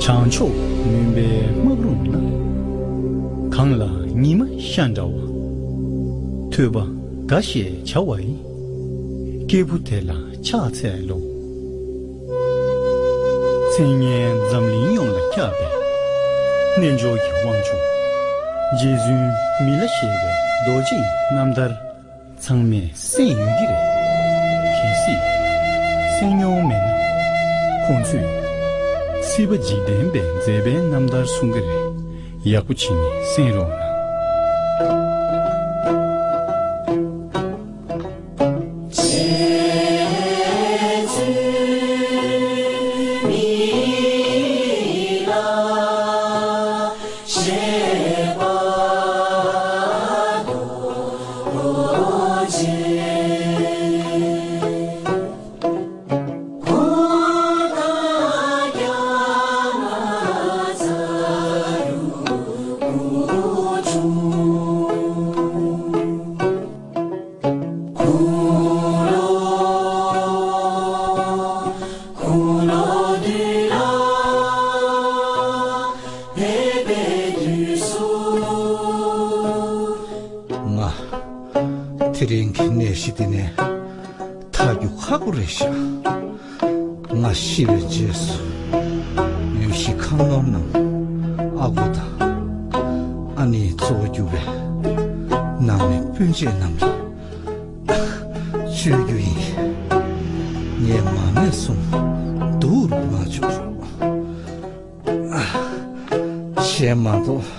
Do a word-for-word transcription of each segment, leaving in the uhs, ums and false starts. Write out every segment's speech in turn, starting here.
བྱང་ཕྱོགས་མུན་པའི་སྨག་རུམ་ན། གངས་ལ་ཉི་མ་ཤར་འདྲ་བ། ཐོས་པ་དགའ་ཞེས་བྱ་བ་ཡི། སྐྱེས་བུ་དེ་ལ་ཕྱག་འཚལ་ལོ། མཚན་སྙན་འཛམ་གླིང་ཡོངས་ལ་ཁྱབ་པའི། རྣལ་འབྱོར་གྱི་དབང་ཕྱུག་རྗེ་བཙུན་མི་ལ་ཞེས་པའི་རྡོ་རྗེའི་རྣམ་ཐར་ཚང་མས་གསན་ཡོད་ཀྱི་རེད། གལ་སྲིད་གསན་མྱོང་མེད་ན། ཁོང་ཚོས་སྲིད་པ་འཇིག་རྟེན་པའི་མཛད་པའི་རྣམ་ཐར་གསུང་གི་རེད། ཡག་པོ་བྱས་ནས་གསན་རོགས་གནང་། ང་དེ་རིང་གི་ནད་གཞི་འདི་ནས་ཐར་རྒྱུ་ཁག་པོ་རེད་ཤག་ང་ཤི་བའི་རྗེས་སུ་ཡུལ་གཞིས་ཁམས་ནོར་རྣམས་ཨ་ཁུ་དང་ཨ་ནེའི་གཙོ་བོ་གྱུར་པའི་ནང་མི་སྤུན་མཆེད་རྣམས་ལ་བཅོལ་རྒྱུ་ཡིན། ངའི་མ་སྨད་གསུམ་སྡུག་རུ་མ་བཅུག་རོགས། གཞན་མ་གཏོགས་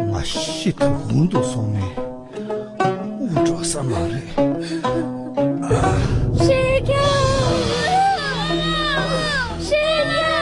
ང་ཤི་དུ་ཧུན་དུ་སོང་ནས་དབུགས་འགྲོ་ས་མ་རེད། ཤེས་རྒྱ། ཤེས་རྒྱ།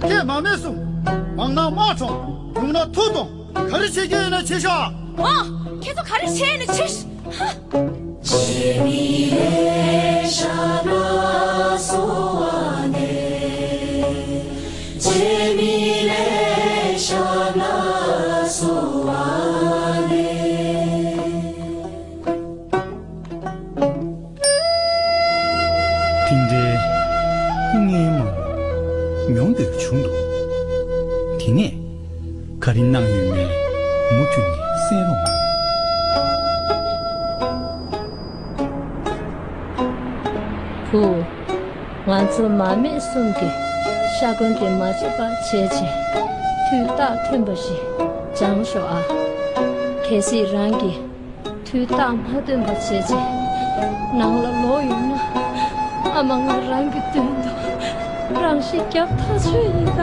ཁྱེད་མ་སྨད་གསུམ། མང་ན་དམག་དྲངས། ཉུང་ན་མཐུ་གཏོང་། ག་རེ་བྱེད་ཀྱི་ཡོད་ན་བྱེད་ཤོག་ཨ། ཁྱེད་ཚོ་ག་རེ་བྱེད་ན་བྱེད། ཧ། དེ་འདྲའི་སྐུ་ངལ་མང་མྱོང་འདོད་བྱུང་འདུག་དེ་ནས་ག་རེ་གནང་ཡོད་མེད་མུ་མཐུད་ནས་གསན་རོགས་གནང་། བུ། ང་ཚོ་མ་སྨད་གསུམ་གྱི་ཤ་འཁོན་དེ་མ་བརྗེད་པ་བྱས་རྗེས་དུས་རྟགས་ཐོན་པ་ཞིག་སྦྱང་ཤོག་ཨ། གལ་སྲིད་རང་གིས་དུས་རྟགས་མ་ཐོན་པ་བྱས་རྗེས་ནང་ལ་ལོག་ཡོང་ན། ཨ་མ་ང་རང་གི་མདུན་དུ་རང་ཤི་རྒྱག་ཐག་ཆོད་ཡིན་ད།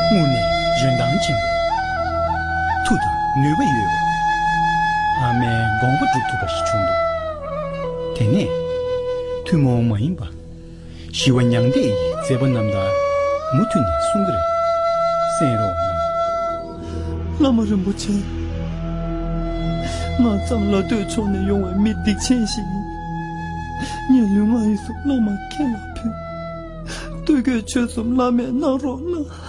དངོས་གནས་འཇོན་ཐང་ཆེན་པོ། མཐུ་དང་ནུས་པ་ཡོད་པ། ཨ་མའི་དགོངས་པ་སྒྲུབ་ཐུབ་པ་ཞིག་བྱུང་འདུག། དེ་ནས་ཐུན་མོང་མ་ཡིན་པ། ཞི་བ་མྱང་འདས་ཀྱི་མཛད་པ་རྣམ་ཐར་མུ་མཐུད་ནས་གསུང་གི་རེད། གསན་རོགས་གནང་། བླ་མ་རིན་པོ་ཆེ། ང་ཙམ་ལ་ལྟོས་ཕྱོགས་ནས་ཡོང་བའི་མི་སྡིག་ཆེན་ཞིག་ཡིན། ངས་ལུས་ངག་ཡིད་གསུམ་བླ་མ་མཁྱེན་ལ་ཕུལ། ལྟོ་གོས་ཆོས་གསུམ་བླ་མས་གནང་རོགས་གནང་།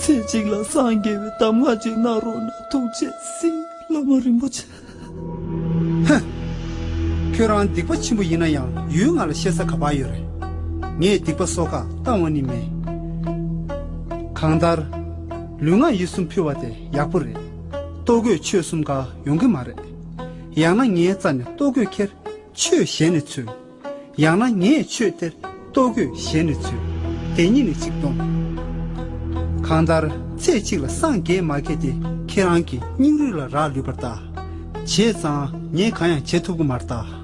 ཚེ་གཅིག་ལ་སངས་རྒྱས་པའི་གདམས་ངག་ཅིག་གནང་རོགས་གནང་། ཐུགས་རྗེས་གཟིགས། བླ་མ་རིན་པོ་ཆེ། ཧ། ཁྱོད་རང་སྡིག་པ་ཆེན་པོ་ཡིན་ན་ཡང་ཡུལ་ང་ལ་བཤད་ས་ག་པར་ཡོད་རེད། ངས་སྡིག་པ་སོ་ཁ་བཏང་བ་ནི་མེད། གང་ལྟར། ལུས་ངག་ཡིད་གསུམ་ཕུལ་བ་དེ་ཡག་པོ་རེད། ལྟོ་གོས་ཆོས་གསུམ་ག་ཡོང་གི་མ་རེད། ཡང་ན་ངའི་རྩ་ནས་ལྟོ་གོས་ཁྱེར། ཆོས་གཞན་ནས་འཚོལ། ཡང་ན་ངས་ཆོས་སྟེར། ལྟོ་གོས་གཞན་ནས་འཚོལ། དེ་གཉིས་ནས་གཅིག་གཏོང་། གང་ལྟར་ཚེ་གཅིག་ལ་སངས་རྒྱས་མ་རྒྱས་དེ་ཁྱེད་རང་གི་སྙིང་རུས་ལ་རག་ལུས་པར་གདའ། བྱས་ཙང་ངས་གང་ཡང་བྱེད་ཐུབ་ཀྱི་མ་རེད་གདའ།